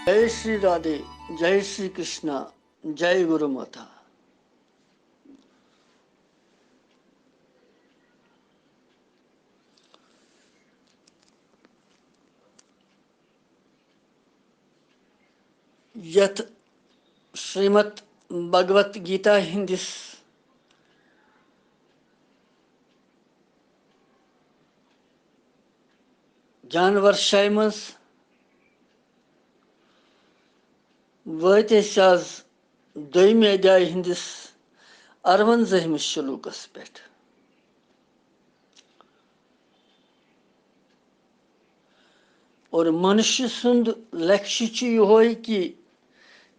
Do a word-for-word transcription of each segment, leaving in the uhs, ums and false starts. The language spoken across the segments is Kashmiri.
جے شری رادھے، جے شری کرشنا، جے گرو ماتا۔ یتھ شریمد بھگوت گیتا ہٕنٛدِس گیان ورشایہِ منٛز وٲتۍ أسۍ آز دوٚیمہِ ادھیایہِ ہٕنٛدِس اَروَنزٲہمِس شلوکس پٮ۪ٹھ۔ اور منشیہ سُنٛد لکشیہ چھُ یِہوے کہِ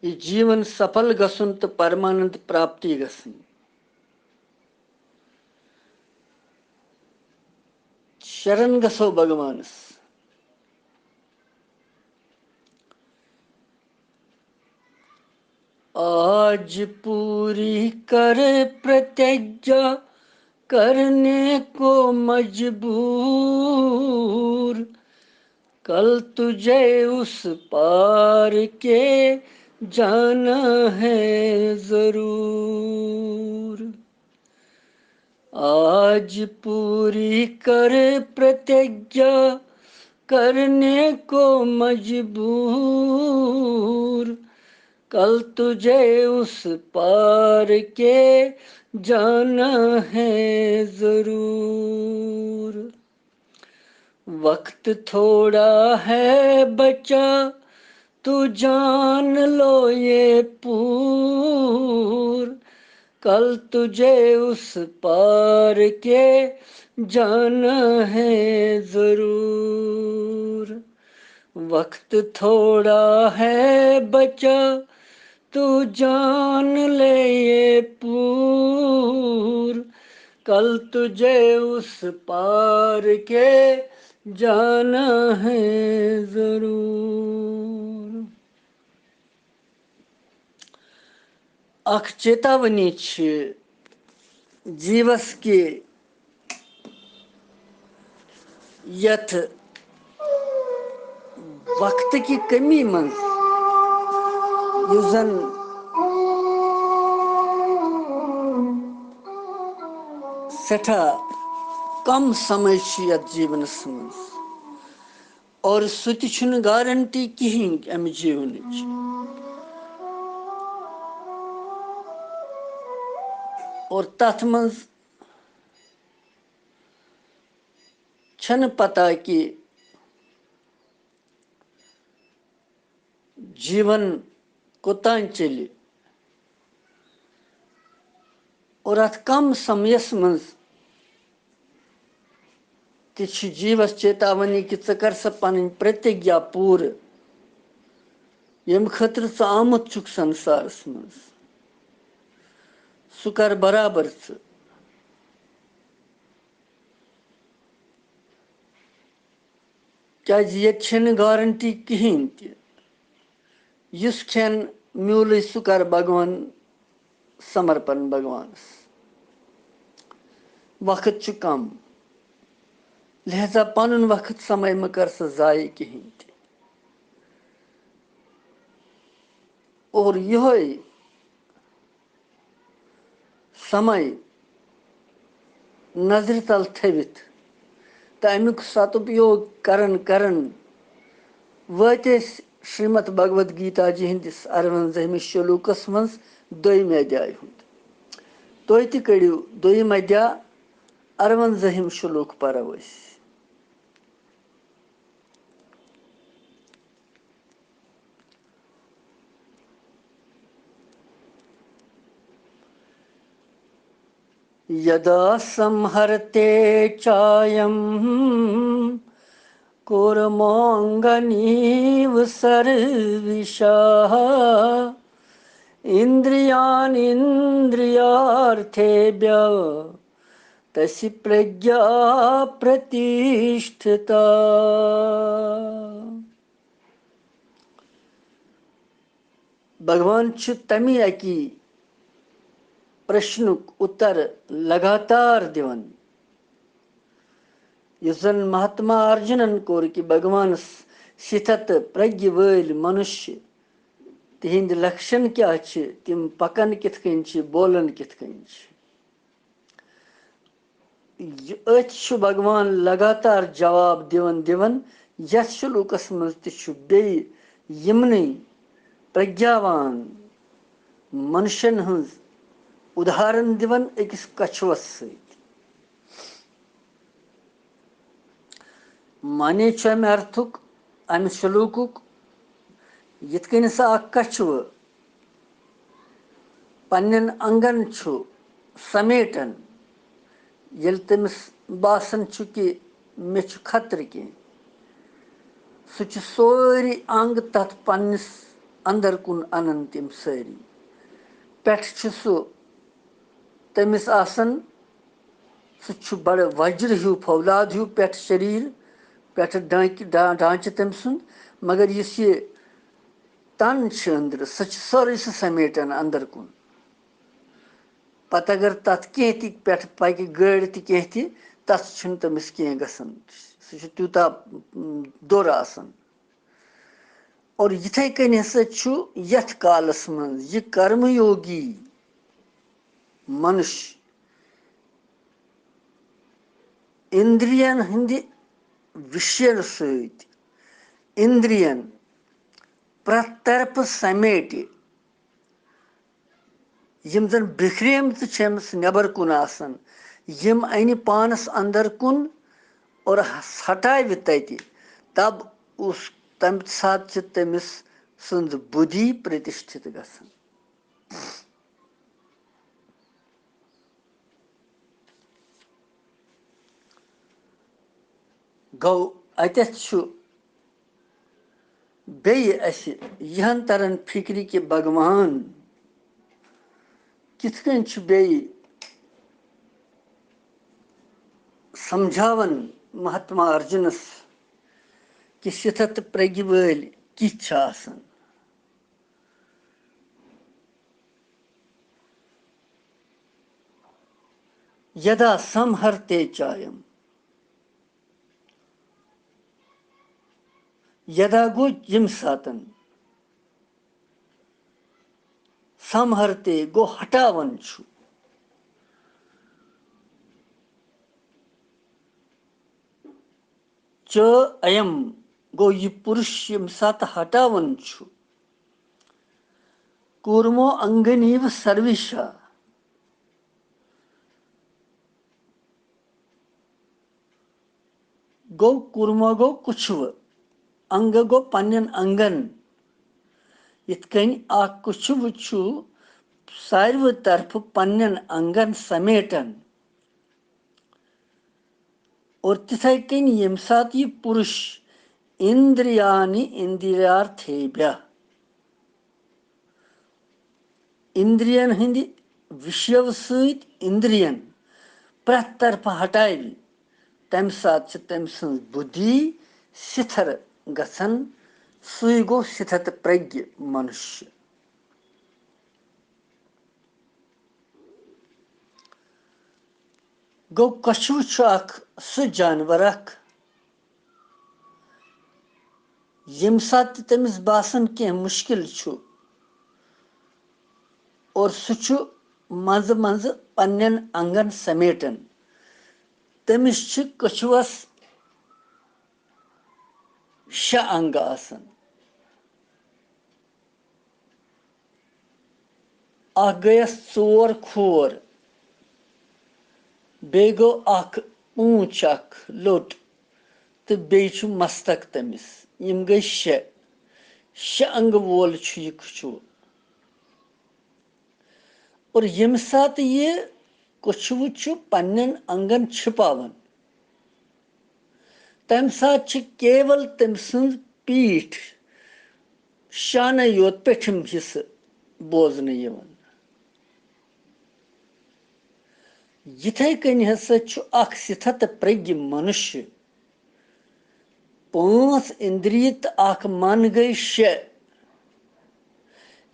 یہِ جیٖون سفل گژھُن تہٕ پرمانند پراپتی گژھٕنۍ۔ شرن گژھو بھگوانس۔ آج پوری کر پرتیجا کرنے کو مجبور، کل تجھے اس پار کے جانا ہے ضرور۔ آج پوری کر پرتیجا کرنے کو مجبور، کل تجھے اس پار کے جانا ہے ضرور۔ وقت تھوڑا ہے بچا، تو جان لو یہ پور، کل تجھے اس پار کے جانا ہے ضرور۔ وقت تھوڑا ہے بچا، تو جان لے یہ پور، کل تجھے اس پار کے جانا ہے ضرور۔ اکھ چیتاونی چھِ جیوس کہِ یتھ وقت کہِ کمی منٛز، یُس زن سٮ۪ٹھاہ کم سمے چھُ یتھ جیونس منٛز، اور سُہ تہِ چھُنہٕ گارنٹی کِہیٖنۍ امہِ جیونٕچ۔ اور تتھ منٛز چھنہٕ پتہ کہِ جیون کوٚتام چلہِ۔ اور اتھ کم سمیس منٛز تہِ چھِ جیوس چیتاونی کہِ ژٕ کر سا پنٕنۍ پرتیجا پوٗرٕ، ییٚمہِ خٲطرٕ ژٕ آمُت چھُکھ سنسارس منٛز، سُہ کر برابر ژٕ۔ کیازِ ییٚتہِ چھنہٕ گارنٹی کِہیٖنۍ تہِ۔ یُس کھٮ۪ن میوٗلٕے سُہ کر بھگوان سمرپن بھگوانس۔ وقت چھُ کم، لہذا پنُن وقت سمے مہ کر سا ضایع کِہیٖنۍ تہِ۔ اور یِہوٚے سمے نظرِ تل تھٲوِتھ تہٕ امیُک سدُپیوگ کران کران وٲتۍ أسۍ شریمد بھگوت گیتا جی ہٕنٛدِس اَروَنزٲہمِس شلوکس منٛز دوٚیمہِ ادھیایہِ ہُنٛد۔ تُہۍ تہِ کٔرِو دوٚیِم ادھیا، اَروَنزٲہِم شلوک پرو أسۍ۔ यदा संहरते चायं कूर्मोऽङ्गनीव सर्विषः। इन्द्रियाणीन्द्रियार्थेभ्यः तस्य प्रज्ञा प्रतिष्ठिता। بھگوان چھُ تَمی اَکی پرشنُک اُتر لگاتار دِوان، یُس زَن مہاتما ارجُنن کوٚر کہِ بھگوانَس سِتھت پرٛگہِ وٲلۍ منُشیہ، تِہِنٛدۍ لکشن کیٛاہ چھِ، تِم پکان کِتھ کٔنۍ چھِ، بولان کِتھ کٔنۍ چھِ۔ یہِ أتھۍ چھُ بھگوان لگاتار جواب دِوان دِوان، یتھ شلوکس منٛز تہِ چھُ بیٚیہِ یِمنٕے پرٛگیاوان منُشن ہٕنٛز اُداہرن دِوان أکِس کچھوس سۭتۍ۔ معنی چھُ امہِ ارتھُک، امہِ شلوکُک، یِتھ کٔنۍ سا اکھ کچھوٕ پننٮ۪ن انگن چھُ سمیٹان، ییٚلہِ تٔمِس باسان چھُ کہِ مےٚ چھُ خطرٕ کینٛہہ، سُہ چھُ سٲری انگ تتھ پننِس اندر کُن انان، تِم سٲری۔ پٮ۪ٹھٕ چھُ سُہ تٔمِس آسان، سُہ چھُ بڑٕ وجرٕ ہیوٗ، فولاد ہیوٗ پٮ۪ٹھٕ شریٖر، پٮ۪ٹھٕ ڈانٛکہِ-، ڈا-، ڈھانچہٕ تٔمۍ سُنٛد، مگر یُس یہِ تن چھِ أنٛدرٕ، سۄ چھِ سٲرٕے سُہ سمیٹان اندر کُن۔ پتہٕ اگر تتھ کینٛہہ تہِ پٮ۪ٹھٕ پکہِ گٲڑۍ تہِ کینٛہہ تہِ، تتھ چھُنہٕ تٔمِس کینٛہہ گژھان۔ سُہ چھُ تیوٗتاہ، م، دوٚر آسان۔ اور یِتھے کٔنۍ ہسا چھُ یتھ کالس منٛز یہِ کرم یوگی منُش اندرین ہٕنٛدِ وِشین سۭتۍ اندرین پرٛٮ۪تھ طرفہٕ سمیٹہِ، یِم زن بِکھریمژٕ چھِ أمِس نٮ۪بر کُن آسان، یِم انہِ پانس اندر کُن اور ہٹاوِ تتہِ، تب اس، تمہِ ساتہٕ چھِ تٔمِس سٕنٛز بُدھی پرتِشٹھِت گژھان۔ گوٚو، اتٮ۪تھ چھُ بیٚیہِ اسہِ یِہن تران فِکرِ کہِ بھگوان کِتھ کٔنۍ چھُ بیٚیہِ سمجھاوان مہاتما ارجُنس کہِ سِتھت پرٛگہِ وٲلۍ کِتھ چھِ آسان۔ یدا سمہرتے چایم، یدا گوٚو ییٚمہِ ساتن، سمہرتے گوٚو ہٹاوان چھُ، چ ایم گوٚو یہِ پُرُش ییٚمہِ ساتہٕ ہٹاوان چھُ، کورمو انگنیو سروشا۔ گوٚو کورمو گوٚو کُچھوٕ، انگ گوٚو پننٮ۪ن انگن۔ یِتھ کٔنۍ اکھ کُچھوٕ چھُ ساروٕے طرفہٕ پننٮ۪ن انگن سمیٹان، اور تِتھے کٔنۍ ییٚمہِ ساتہٕ یہِ پُرُش اندریانی اندریارتھیبھیہ، اندرین ہٕنٛدِ وِشیو سۭتۍ اندرین پرٛٮ۪تھ طرفہٕ ہٹاوِ، تمہِ ساتہٕ چھِ تٔمۍ سٕنٛز بُدھی سِتھر گژھان۔ سُے گوٚو سِتھت پرٛگہِ منُشیہ۔ گوٚو، کچھوٕ چھُ اکھ سُہ جانور اکھ، ییٚمہِ ساتہٕ تہِ تٔمِس باسان کینٛہہ مُشکِل چھُ، اور سُہ چھُ منٛزٕ منٛزٕ پننٮ۪ن انگن سمیٹان۔ تٔمِس چھِ کچھوَس شےٚ انگ آسان۔ اکھ گٔیَس ژور کھور، بیٚیہِ گوٚو اکھ پوٗنٛچھ اکھ لوٚٹ، تہٕ بیٚیہِ چھُ مستک تٔمِس۔ یِم گٔے شےٚ۔ شےٚ انگہٕ وول چھُ یہِ کچھوٕ۔ اور ییٚمہِ ساتہٕ یہِ کچھوٕ چھُ پننٮ۪ن انگن چھپاوان، تمہِ ساتہٕ چھِ کیول تٔمۍ سٕنٛز پیٖٹھ، شانَے یوت، پیٚٹھِم حصہٕ بوزنہٕ یِوان۔ یِتھے کٔنۍ ہسا چھُ اکھ سِتھت پرٛگہِ منُشیہ، پانٛژھ اِندری تہٕ اکھ من گٔے شےٚ۔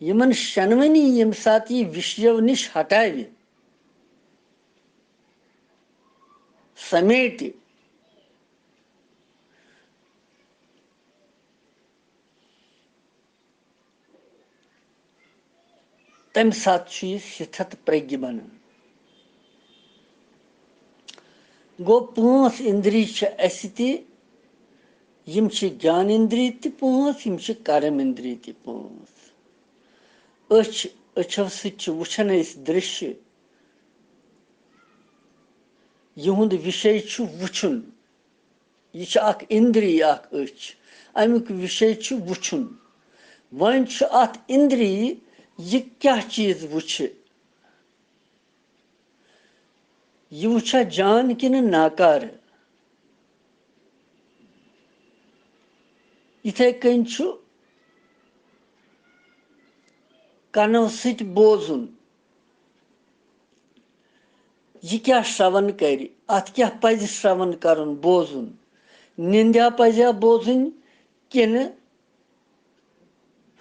یِمن شٮ۪نوٕنی ییٚمہِ ساتہٕ یہِ وِشیو نِش ہٹاوِ، سمیٹہِ، تَمہِ ساتہٕ چھُ یہِ سِتھت پرٛگہِ بَنان۔ گوٚو، پانٛژھ اِندری چھِ اَسہِ تہِ، یِم چھِ گیان اِندری تہِ پانٛژھ، یِم چھِ کرم اِندری تہِ پانٛژھ۔ أچھ، أچھو سۭتۍ چھِ وٕچھان أسۍ دِرٛشیہ، یِہُنٛد وِشے چھُ وٕچھُن۔ یہِ چھِ اکھ اِندری، اکھ أچھ، اَمیُک وِشے چھُ وٕچھُن۔ وۄنۍ چھُ اَتھ اِندری یہِ کیٛاہ چیٖز وٕچھِ، یہِ وٕچھا جان کِنہٕ ناکارٕ؟ یِتھَے کٔنۍ چھُ کَنو سۭتۍ بوزُن۔ یہِ کیٛاہ شرٛوَن کَرِ؟ اَتھ کیٛاہ پَزِ شرٛوَن کَرُن، بوزُن؟ نِنٛدیا پَزیا بوزٕنۍ کِنہٕ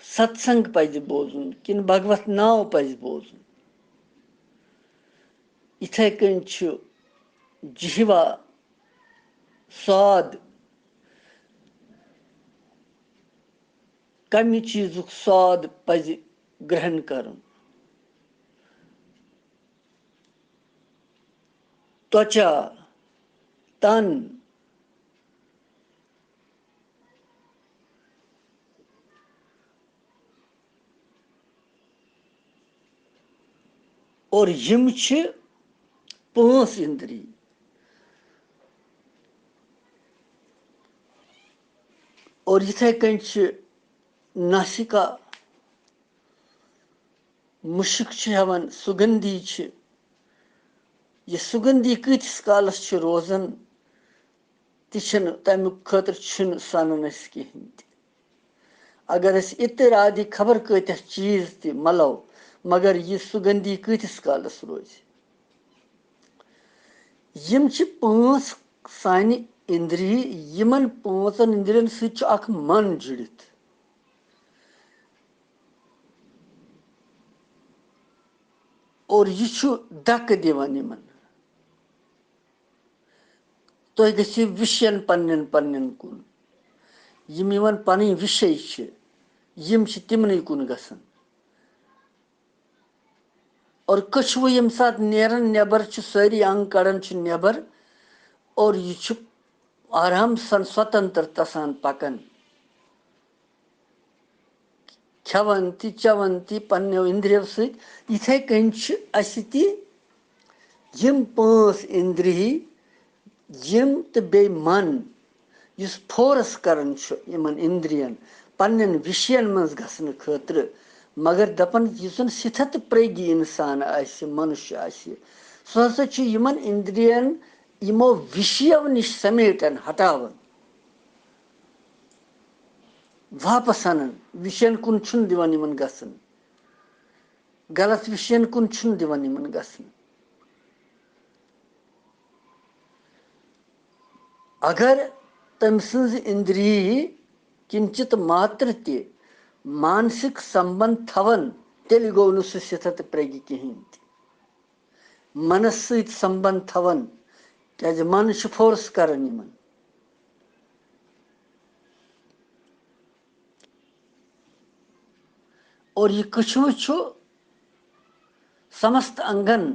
ستسنگ پَزِ بوزُن، کِنہٕ بھگوت ناو پَزِ بوزُن؟ یِتھَے کٔنۍ چھُ جِہِوا، سواد، کَمہِ چیٖزُک سواد پَزِ گرہن کَرُن؟ تۄچا، تَن، اور یِم چھِ پانٛژھ اِندری۔ اور یِتھَے کٔنۍ چھِ ناسِکا، مُشُک چھِ ہٮ۪وان، سُگندھی چھِ۔ یہِ سُگندھی کۭتِس کالَس چھِ روزان، تہِ چھِنہٕ، تَمیُک خٲطرٕ چھِنہٕ سَنان أسۍ کِہیٖنۍ تہِ۔ اگر أسۍ اِتِرادی خبر کۭتیٛاہ چیٖز تہِ مَلو، مگر یہِ سُگندھی کۭتِس کالَس روزِ؟ یِم چھِ پانٛژھ سانہِ اِندری، یِمَن پانٛژَن اِندرٮ۪ن سۭتۍ چھُ اَکھ من جُڑِتھ۔ اور یہِ چھُ دَکہٕ دِوان یِمَن۔ تُہۍ گٔژھِو وِشین پننٮ۪ن پننٮ۪ن کُن۔ یِم یِمن پنٕنۍ وِشے چھِ، یِم چھِ تِمنٕے کُن گژھان۔ اور کٔچھوٕ ییٚمہِ ساتہٕ نیران نٮ۪بر چھِ، سٲری انگ کڑان چھِ نٮ۪بر، اور یہِ چھُ آرام سان، سوتنترتا سان پکان۔ کھٮ۪وان تہِ، چٮ۪وان تہِ پننیو اِندرِیو سۭتۍ۔ یِتھے کٔنۍ چھِ اَسہِ تہِ یِم پانٛژھ اِندری، یِم تہٕ بیٚیہِ من، یُس فورس کران چھُ یِمن اِندرین پننٮ۪ن وِشین منٛز گژھنہٕ خٲطرٕ۔ مگر دپان، یُس زن سِتھت پرٛگی انسان آسہِ، منُش آسہِ، سُہ ہسا چھُ یِمن اِندرین یِمو وِشیو نِش سمیٹن، ہٹاوان، واپس انان، وِشین کُن چھُنہٕ دِوان یِمن گژھُن، غلط وِشین کُن چھُنہٕ دِوان یِمن گژھُن۔ اگر تٔمۍ سٕنٛز اِندری کِنچِت ماتر تہِ مانسِک سمبند تھاون، تیٚلہِ گوٚو نہٕ سُہ سِتھت پرٛگی کِہیٖنۍ تہِ۔ منس سۭتۍ سمبند تھاون، کیازِ من چھُ فورس کران یِمن۔ اور یہِ کٔچھوٕ چھُ سمست انگن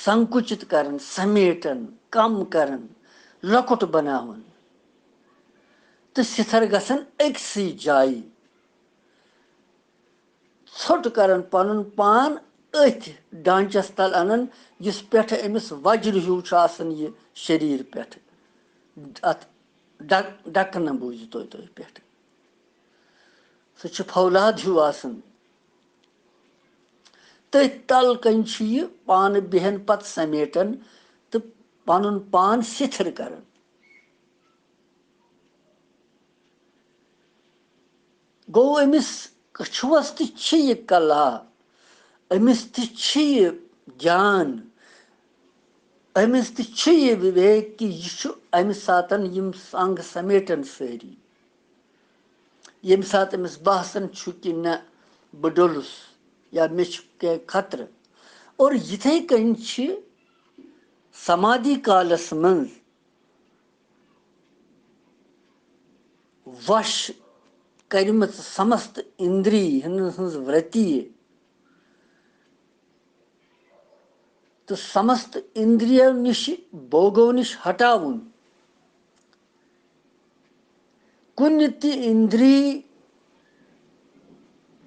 سنکوچت کران، سمیٹن، کم کران، لۄکُٹ بناوان تہٕ سِتھر گژھان أکسٕے جایہِ۔ ژھوٚٹ کران پنُن پان أتھۍ ڈانچس تل انان، یُس پٮ۪ٹھٕ أمِس وجرٕ ہیوٗ چھُ آسان یہِ شریٖر پٮ۪ٹھٕ، اتھ ڈ-، ڈکنہٕ بوٗزِو تُہۍ، تُہۍ پٮ۪ٹھٕ۔ سُہ چھُ فولاد ہیوٗ آسان۔ تٔتھۍ تل کنۍ چھُ یہِ پانہٕ بیہن پتہٕ سمیٹان تہٕ پنُن پان سِتھِر کران۔ گوٚو، أمِس کٔچھوَس تہِ چھِ یہِ کلا، أمِس تہِ چھِ یہِ گیان، أمِس تہِ چھُ یہِ وِویک کہِ یہِ چھُ اَمہِ ساتَن یِم سنٛگ سمیٹن سٲری۔ ییٚمہِ ساتہٕ أمِس باسان چھُ کہِ نہ، بہٕ ڈوٚلُس یا مےٚ چھُ کینٛہہ خطرٕ۔ اور یِتھَے کٔنۍ چھِ سمادھی کالَس منٛز وش کٔرمٕژ سمست اِندری ہٕنٛز ورتی تہٕ سمست اندریو نِش، بوگو نِش ہٹاوُن۔ کُنہِ تہِ اندری،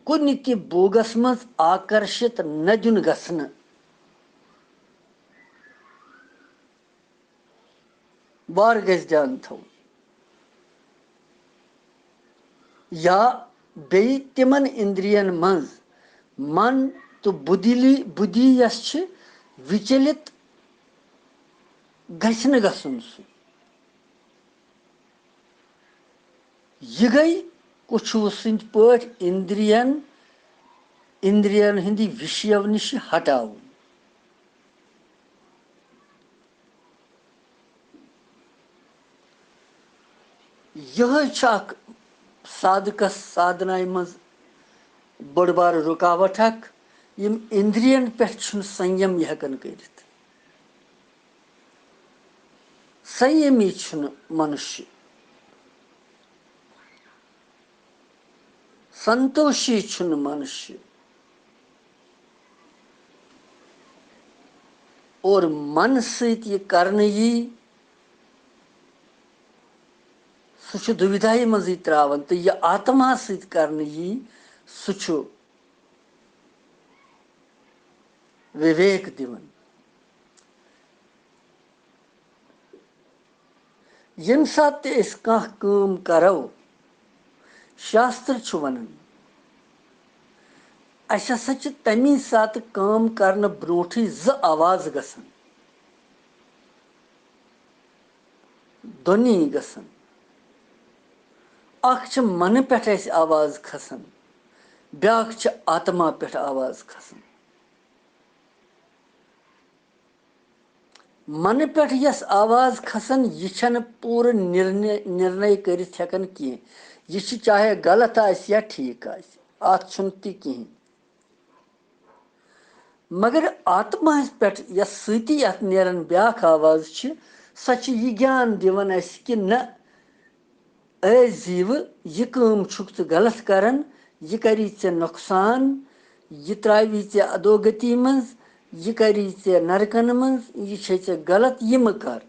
کُنہِ تہِ بوگس منٛز آکرشت نہ دیُن گژھنہٕ۔ وارٕ گژھِ دیان تھاوُن۔ یا بیٚیہِ تِمن اندرین منٛز من تہٕ بُدِلی، بُدھی یۄس چھِ، وِچلِت گژھِ نہٕ گژھُن سُہ۔ یہِ گٔے کُچھوٕ سٕنٛدۍ پٲٹھۍ اندرین، اندرین ہٕنٛدِ وِشیو نِش ہٹاوُن۔ یِہوٚے چھُ اکھ سادھکس سادھنایہِ منٛز بٔڑ بار رُکاوٹ اکھ، یِم اندرین پٮ۪ٹھ چھُنہٕ سنیم یہِ ہٮ۪کان کٔرِتھ۔ سنیمی چھُنہٕ منُشیہ، سنتوشی چھُنہٕ منُشیہ۔ اور من سۭتۍ یہِ کرنہٕ یی، سُہ چھُ دُوِدھایہِ منٛزٕے ترٛاوان، تہٕ یہِ آتما سۭتۍ کرنہٕ یی، سُہ چھُ وِویک دِوان۔ ییٚمہِ ساتہٕ تہِ أسۍ کانٛہہ کٲم کرو، شاستر چھُ ونان، اسہِ ہسا چھِ تمی ساتہٕ کٲم کرنہٕ برونٹھٕے زٕ آواز گژھان، دۄنی گژھان۔ اکھ چھِ منہٕ پٮ۪ٹھ اسہِ آواز کھسان، بیاکھ چھِ آتما پٮ۪ٹھ آواز کھسان۔ منہٕ پٮ۪ٹھ یۄس آواز کھسان، یہِ چھنہٕ پوٗرٕ نِرنے، نِرنے کٔرِتھ ہٮ۪کان کینٛہہ۔ یہِ چھِ چاہے غلط آسہِ یا ٹھیٖک آسہِ، اتھ چھُنہٕ تہِ کِہیٖنۍ۔ مگر آتماہس پٮ۪ٹھ یۄس سۭتی اتھ نیران بیاکھ آواز چھِ، سۄ چھِ یہِ گیان دِوان اسہِ کہِ نہ، اے زیٖوٕ، یہِ کٲم چھُکھ ژٕ غلط کران، یہِ کری ژےٚ نۄقصان، یہِ تراوی ژےٚ ادوگتی منٛز، یہِ کری ژےٚ نرکن منٛز، یہِ چھے ژےٚ غلط، یہِ مہٕ کر۔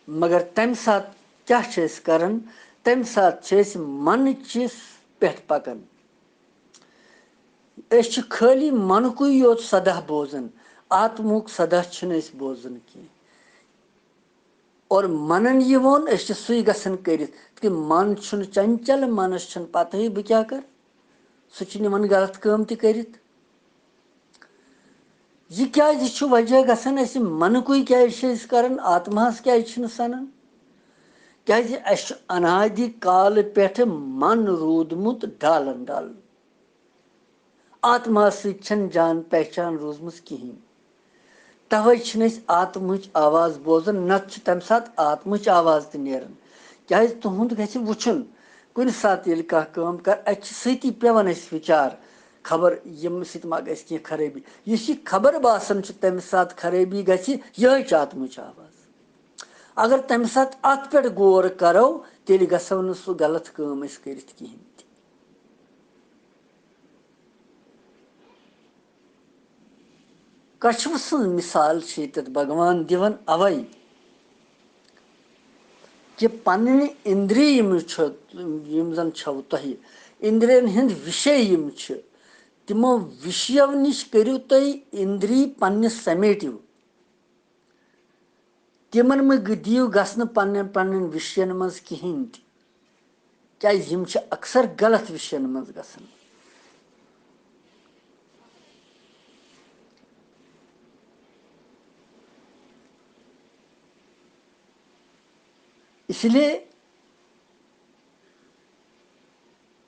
مگر تمہِ ساتہٕ کیٛاہ چھِ أسۍ کران؟ تمہِ ساتہٕ چھِ أسۍ منہٕ چِس پٮ۪ٹھ پکان۔ أسۍ چھِ خٲلی منکُے یوت صدا بوزان، آتمہُک صدا چھِنہٕ أسۍ بوزان کینٛہہ۔ اور منن یہِ ووٚن، أسۍ چھِ سُے گژھان کٔرِتھ، تہٕ من چھُنہٕ چنچل، منس چھنہٕ پتہٕے بہٕ کیٛاہ کرٕ، سُہ چھُ نِوان غلط کٲم تہِ کٔرِتھ۔ یہِ کیٛازِ چھُ وجہ گژھان، اَسہِ منکُے کیٛازِ چھِ أسۍ کران، آتماہس کیٛازِ چھِنہٕ سنان؟ کیٛازِ اَسہِ چھُ انادِ کالہٕ پٮ۪ٹھٕ من روٗدمُت ڈالن ڈالن۔ آتماہس سۭتۍ چھنہٕ جان پہچان روٗزمٕژ کِہیٖنۍ۔ توے چھِنہٕ أسۍ آتمٕچ آواز بوزان، نتہٕ چھِ تمہِ ساتہٕ آتمٕچ آواز تہِ نیران۔ کیٛازِ تُہُنٛد گژھِ وُچھُن، کُنہِ ساتہٕ ییٚلہِ کانٛہہ کٲم کر، اتہِ چھِ سۭتی پٮ۪وان اَسہِ وِچار، خبر ییٚمہِ سۭتۍ ما گژھِ کینٛہہ خرٲبی۔ یُس یہِ خبر باسان چھُ تمہِ ساتہٕ خرٲبی گژھِ، یِہوٚے چھِ آتمٕچ آواز۔ اگر تمہِ ساتہٕ اتھ پٮ۪ٹھ غور کرو، تیٚلہِ گژھو نہٕ سُہ غلط کٲم أسۍ کٔرِتھ کِہیٖنۍ تہِ۔ کچھوٕ سٕنٛز مثال چھِ ییٚتٮ۪تھ بھگوان دِوان اوے کہِ پننہِ اندری یِم چھِ، یِم زن چھَو تۄہہِ، اندرین ہٕنٛدۍ وِشے یِم چھِ، تِمو وِشیو نِش کٔرِو تُہۍ اندری پننِس سمیٹِو۔ تِمن مہٕ دِیِو گژھنہٕ پننٮ۪ن پننٮ۪ن وِشین منٛز کِہیٖنۍ تہِ، کیٛازِ یِم چھِ اکثر غلط وِشین منٛز گژھان۔ اس لیے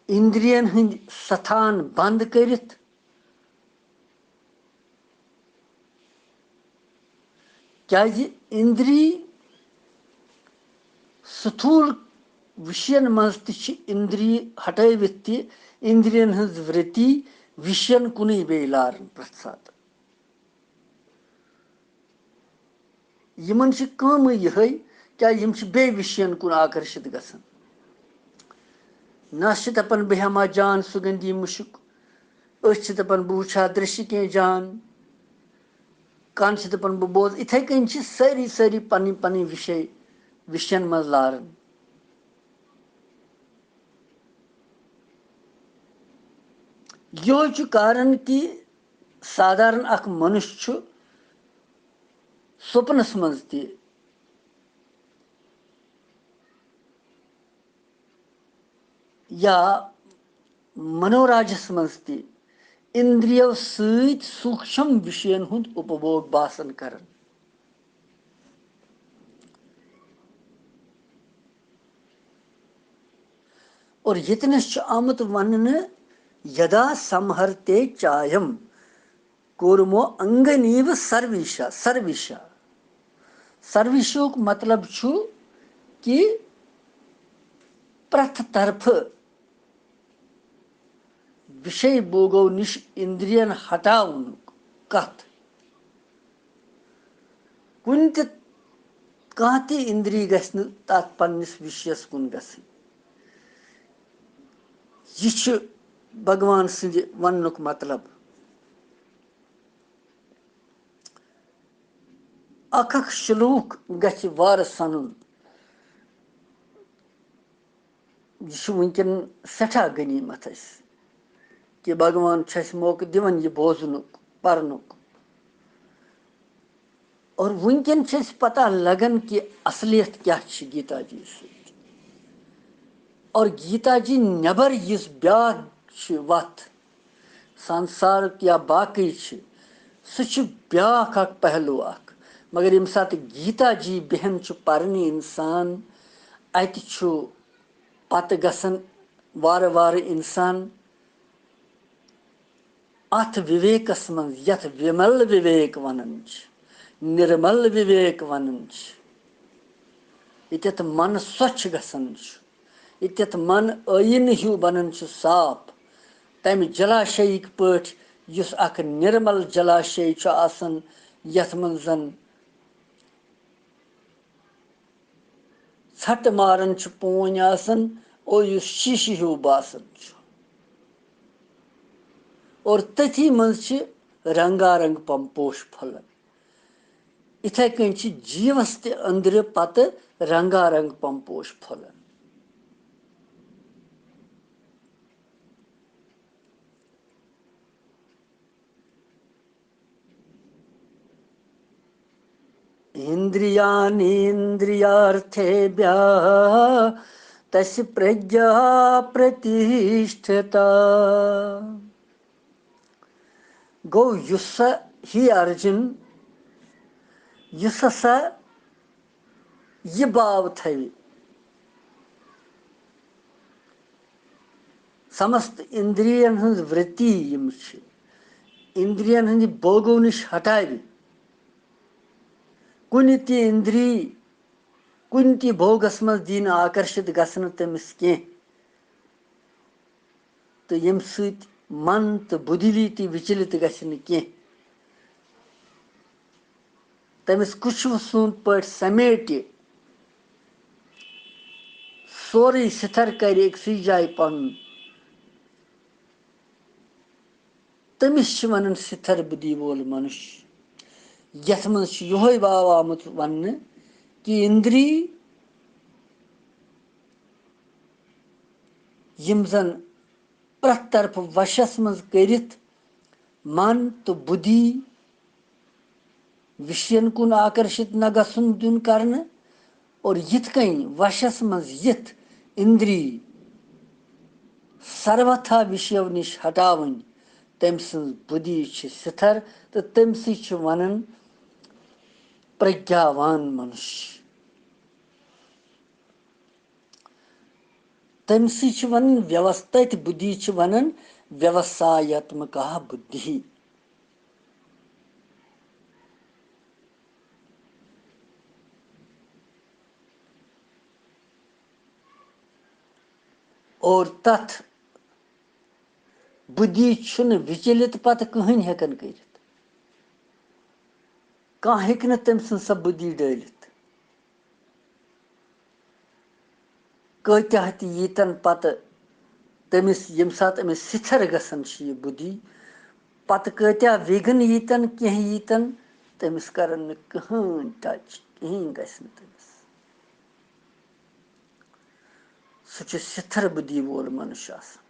اندرین ہٕنٛدۍ ستھان بند کٔرِتھ، کیٛازِ اندری ستھول وشین منٛز تہِ چھِ اندری ہٹٲوِتھ تہِ اندرین ہٕنٛز ورتی وشین کُنُے بیٚیہِ لاران پرٛٮ۪تھ ساتہٕ۔ یِمن چھِ کٲمٕے یِہے، کیٛازِ یِم چھِ بیٚیہِ وِشین کُن آکرشت گژھان۔ نس چھِ دپان، بہٕ ہٮ۪مہٕ ہا جان سُگندھی مُشُک، أچھ چھِ دپان، بہٕ وٕچھِ ہا درشہِ کینٛہہ جان۔ کانٛہہ چھِ دَپان، "بہٕ بوزٕ۔" یِتھَے کٔنۍ چھِ سٲری، سٲری پَنٕنۍ پَنٕنۍ وِشے، وِشَن منٛز لاران۔ یِہوٚے چھُ کارَن کہِ سادھارن اَکھ مَنُش چھُ سۄپنَس منٛز تہِ یا منوراجس منٛز تہِ اندریو سۭتۍ سوٗکشم وشین ہُنٛد اپبھوگ باسان کران۔ اور ییٚتنس چھُ آمُت وننہٕ، یدا سمہرتے چایم کورمو انگنیو سرویشا، سرویشا۔ سرویشُک مطلب چھُ کہِ پرٛٮ۪تھ طرفہٕ وِشے بوگو نِش اِندرین ہٹاونُک کتھ۔ کُنہِ تہِ، کانٛہہ تہِ اِندری گژھِ نہٕ تتھ پننِس وِشیس کُن گژھٕنۍ۔ یہِ چھُ بھگوان سٕنٛدِ وننُک مطلب۔ اکھ اکھ شلوک گژھِ وارٕ سنُن۔ یہِ چھُ وٕنکیٚن سٮ۪ٹھاہ غنیٖمت اَسہِ کہِ بھگوان چھُ اَسہِ موقعہٕ دِوان یہِ بوزنُک، پرنُک۔ اور وٕنکیٚن چھِ اَسہِ پتہ لگان کہِ اصلیت کیٛاہ چھِ گیٖتا جی سۭتۍ۔ اور گیٖتا جی نٮ۪بر یُس بیٛاکھ چھِ وَتھ، سنسارُک یا باقٕے چھِ، سُہ چھُ بیٛاکھ اکھ پہلو اکھ۔ مگر ییٚمہِ ساتہٕ گیٖتا جی بیٚہن چھُ پرنہِ اِنسان، اَتہِ چھُ پتہٕ گژھان وارٕ وارٕ اِنسان اَتھ وِویکَس منٛز، یَتھ وِمل وِویک وَنان چھِ، نِرمل وِویک وَنان چھِ، ییٚتٮ۪تھ من سۄچھ گژھان چھُ، ییٚتٮ۪تھ من ٲیٖنہٕ ہیوٗ بَنان چھُ صاف، تَمہِ جلاشییِک پٲٹھۍ یُس اَکھ نِرمل جلاشے چھُ آسان، یَتھ منٛز زَن ژھٹہٕ ماران چھِ پوٗنۍ آسان، اور یُس شیٖشہٕ ہیوٗ باسان چھُ۔ اور تٔتھی منٛز چھِ رنگا رنگ پمپوش پھۄلان۔ یِتھے کٔنۍ چھِ جیٖوس تہِ أنٛدرِ پتہٕ رنگا رنگ پمپوش پھۄلان۔ इन्द्रियाणीन्द्रियार्थेभ्यः तस्य प्रज्ञा प्रतिष्ठिता। گوٚو یُس سا، ہے ارجُن، یُس ہسا یہِ باو تھاوِ، سمست اندرین ہٕنٛز ورتی یِم چھِ، اندرین ہٕنٛدِ بوگو نِش ہٹاوِ، کُنہِ تہِ اندری، کُنہِ تہِ بوگس منٛز دی نہٕ آکرشت گژھنہٕ تٔمِس کینٛہہ، تہٕ ییٚمہِ سۭتۍ من تہٕ بُدھلی تہِ وِچلِت گژھِ نہٕ کینٛہہ۔ تٔمِس کُچھوٕ سُنٛد پٲٹھۍ سمیٹہِ سورُے سِتھر کرِ أکسٕے جایہِ پنُن۔ تٔمِس چھِ ونان سِتھر بُدھی وول منُش۔ یتھ منٛز چھُ یِہوے باو آمُت وننہٕ کہِ اِندری یِم زن پرٛٮ۪تھ طرفہٕ وشس منٛز کٔرِتھ من تہٕ بُدھی وِشین کُن آکرشت نہ گژھُن دیُن کرنہٕ، اور یِتھ کٔنۍ وشس منٛز یِتھ اِندری سروتھا وِشیو نِش ہٹاوٕنۍ، تٔمۍ سٕنٛز بُدھی چھِ سِتھر تہٕ تٔمۍ سٕے چھِ ونان پرٛگیاوان منُش۔ تٔمۍ سٕے چھِ ونان ویوس-، تٔتھۍ بُدھی چھِ ونان ویوسایاتمکا بُدھی۔ اور تتھ بُدھی چھُنہٕ وِچلِت پتہٕ کٕہٕنۍ ہٮ۪کان کٔرِتھ۔ کانٛہہ ہیٚکہِ نہٕ تٔمۍ سٕنٛز سۄ بُدھی ڈٲلِتھ۔ کۭتیاہ تہِ ییٖتن پتہٕ تٔمِس، ییٚمہِ ساتہٕ أمِس سِتھر گژھان چھِ یہِ بُدھی، پتہٕ کۭتیاہ وِگھن ییٖتن، کینٛہہ ییٖتن، تٔمِس کرن نہٕ کٕہٕنۍ ٹچ، کِہیٖنۍ گژھِ نہٕ تٔمِس۔ سُہ چھُ سِتھر بُدھی وول منُش آسان۔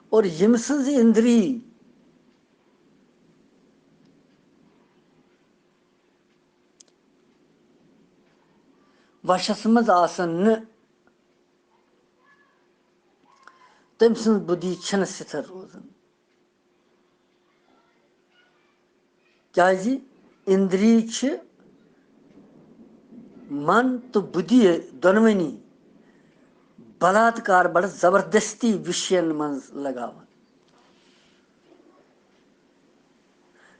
اور ییٚمہِ سٕنٛز اِندری وشس منٛز آسن نہٕ، تٔمۍ سٕنٛز بُدھی چھنہٕ سِتھر روزان۔ کیازِ اِندری چھِ، من تہٕ بُدھی دۄنوٕنی بلاتکار بڑٕ زبردستی وِشین منٛز لگاوان۔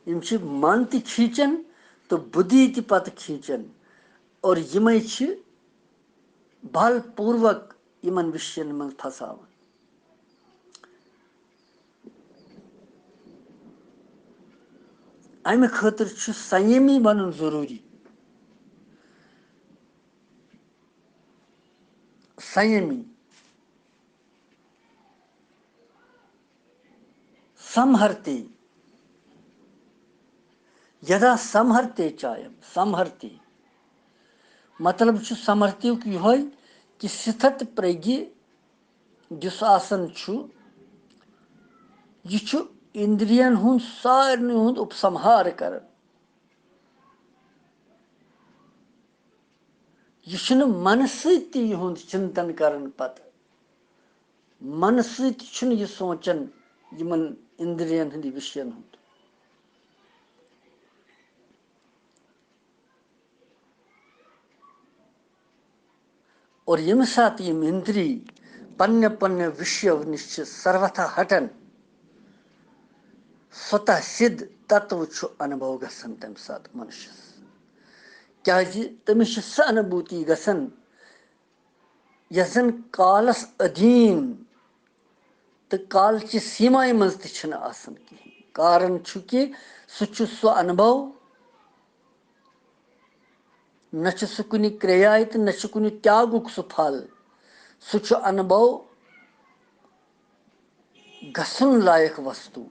یِم چھِ من تہِ کھینچان تہٕ بُدھی تہِ پتہٕ کھینچان، اور یِمے چھِ بل پوٗروک یِمن وِشین منٛز پھساوان۔ امہِ خٲطرٕ چھُ سیمی بنُن ضروٗری۔ سیمی، سمہرتی، یدا سمہرتے چایم، سمہرتی۔ مطلب چھُ سمہرتیُک یِہوے کہِ سِتھت پرٛگہِ یُس آسان چھُ، یہِ چھُ اِندرین ہُنٛد سارنٕے ہُنٛد اُپسمہار کران۔ یہِ چھُنہٕ منہٕ سۭتۍ تہِ یِہُنٛد چِنتن کران پتہٕ۔ منہٕ سۭتۍ چھُنہٕ یہِ سونٛچان یِمن اِندرین ہٕنٛدِ وِشین ہُنٛد۔ اور ییٚمہِ ساتہٕ یِم اِندری پننہِ پننہِ وِشیو نِش چھِ سروتھا ہٹان، سوتہ سِدھ تتو چھُ انُبھو گژھان تمہِ ساتہٕ منُشس۔ کیازِ تٔمِس چھِ سۄ انُبھوٗتی گژھان، یۄس زن کالس ادیٖن تہٕ کالچہِ سیمایہِ منٛز تہِ چھِنہٕ آسان کِہیٖنۍ۔ کارن چھُ کہِ سُہ چھُ سُہ انُبھو، نہ چھُ سُہ کُنہِ کرٛیایہِ تہٕ نہ چھُ کُنہِ تیاگُک سُہ پھل۔ سُہ چھُ انُبھو گژھُن لایق وستو۔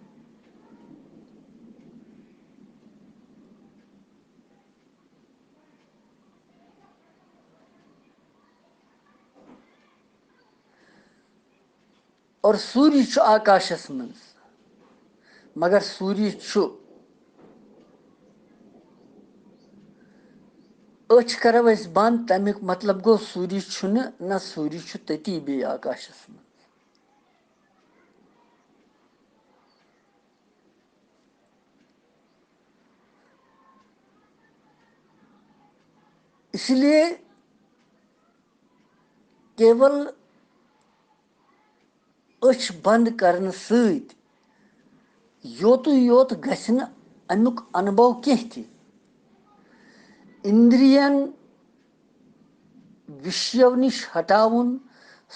اور سوٗریہ چھُ آکاشس منٛز، مگر سوٗریہ چھُ، أچھ کرو أسۍ بنٛد، تَمیُک مطلب گوٚو سوٗریہ چھُنہٕ، نہ سوٗریہ چھُ تٔتی بیٚیہِ آکاشس منٛز۔ اس لیے کیول أچھ بنٛد کرنہٕ سۭتۍ یوتُے یوت گژھِ نہٕ امیُک انُبھو کینٛہہ تہِ۔ اِندرین وِشیو نِش ہٹاوُن،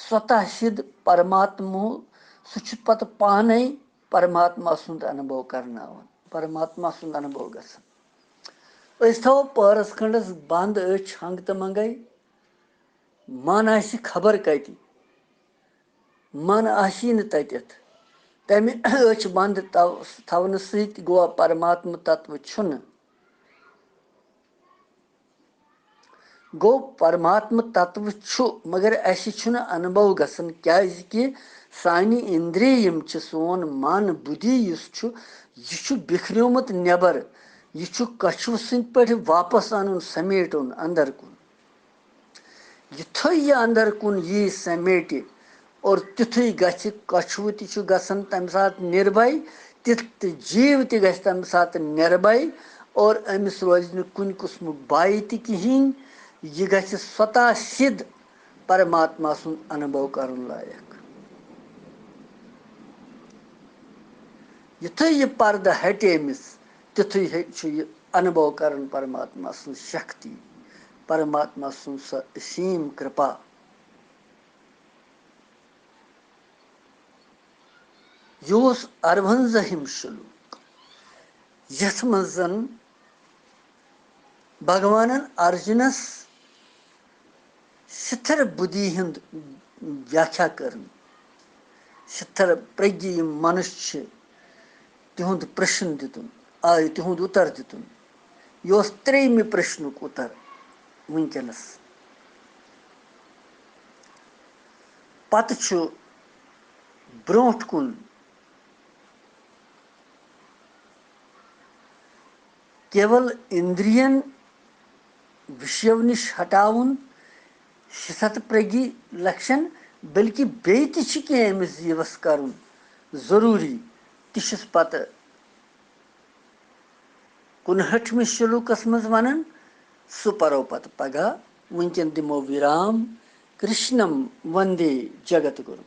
سوتہ سِدھ پرماتمو، سُہ چھُ پتہٕ پانے پرماتما سُنٛد انُبھو کرناوان، پرماتما سُنٛد انُبھو گژھان۔ أسۍ تھاوو پٲرس کھنڈس بنٛد أچھ ہنٛگ تہٕ منٛگے، من آسہِ خبر کتہِ، من آسی نہٕ تتٮ۪تھ۔ تمہِ أچھ بنٛد تو-، تھاونہٕ سۭتۍ گوٚوا پرماتم تتو چھُنہٕ۔ گوٚو، پرماتم تتو چھُ، مگر اسہِ چھُنہٕ انُبھو گژھان، کیازِ کہِ سانہِ اِندرِ یِم چھِ، سون من، بُدھی یُس چھُ، یہِ چھُ بِکھریومُت نٮ۪بر۔ یہِ چھُ کچھوٕ سٕنٛدۍ پٲٹھۍ واپس انُن، سمیٹُن اندر کُن۔ یِتھُے یہِ اندر کُن یی سمیٹہِ اور تِتھُے گژھِ، کچھوٕ تہِ چھُ گژھان تمہِ ساتہٕ نِربھے، تیُتھ تہِ جیٖو تہِ گژھِ تمہِ ساتہٕ نِربھے اور أمِس روزِ نہٕ کُنہِ قٕسمُک بھے تہِ کِہیٖنۍ۔ یہِ گژھِ سوتہ سِدھ پرماتما سُنٛد انُبھو کرُن لایق۔ یِتھُے یہِ پردٕ ہٹہِ أمِس، تِتھُے ہے چھُ یہِ انُبھو کران پرماتما سٕنٛز شکتی، پرماتما سٕنٛز سۄ اسیٖم کرپا۔ یہِ اوس اَروَنزٲہِم شلوک، یَتھ منٛز زن بھگوانن ارجُنس سِتھر بُدھی ہُنٛد ویاکھیا کٔرٕن۔ ستھر پرگی یِم منش چھِ، تِہُنٛد پرشن دِتُن، آ، تِہُنٛد اُتر دِتُن۔ یہِ اوس ترٛیٚیِمہِ پرشنُک اُتر وٕنکیٚنَس۔ پتہٕ چھُ برونٛٹھ کُن کیول اندرین وشیو نِش ہٹاوُن، شِست پرگی لکشن، بلکہِ بیٚیہِ تہِ چھِ کینٛہہ أمِس جیٖوس کرُن ضروٗری، تہِ چھُس پتہٕ کُنہٲٹھمِس شلوکس منٛز ونان، سُہ پرو پتہٕ پگاہ۔ وٕنکیٚن دِمو وِرام۔ کرشنم وندے جگت گُرو۔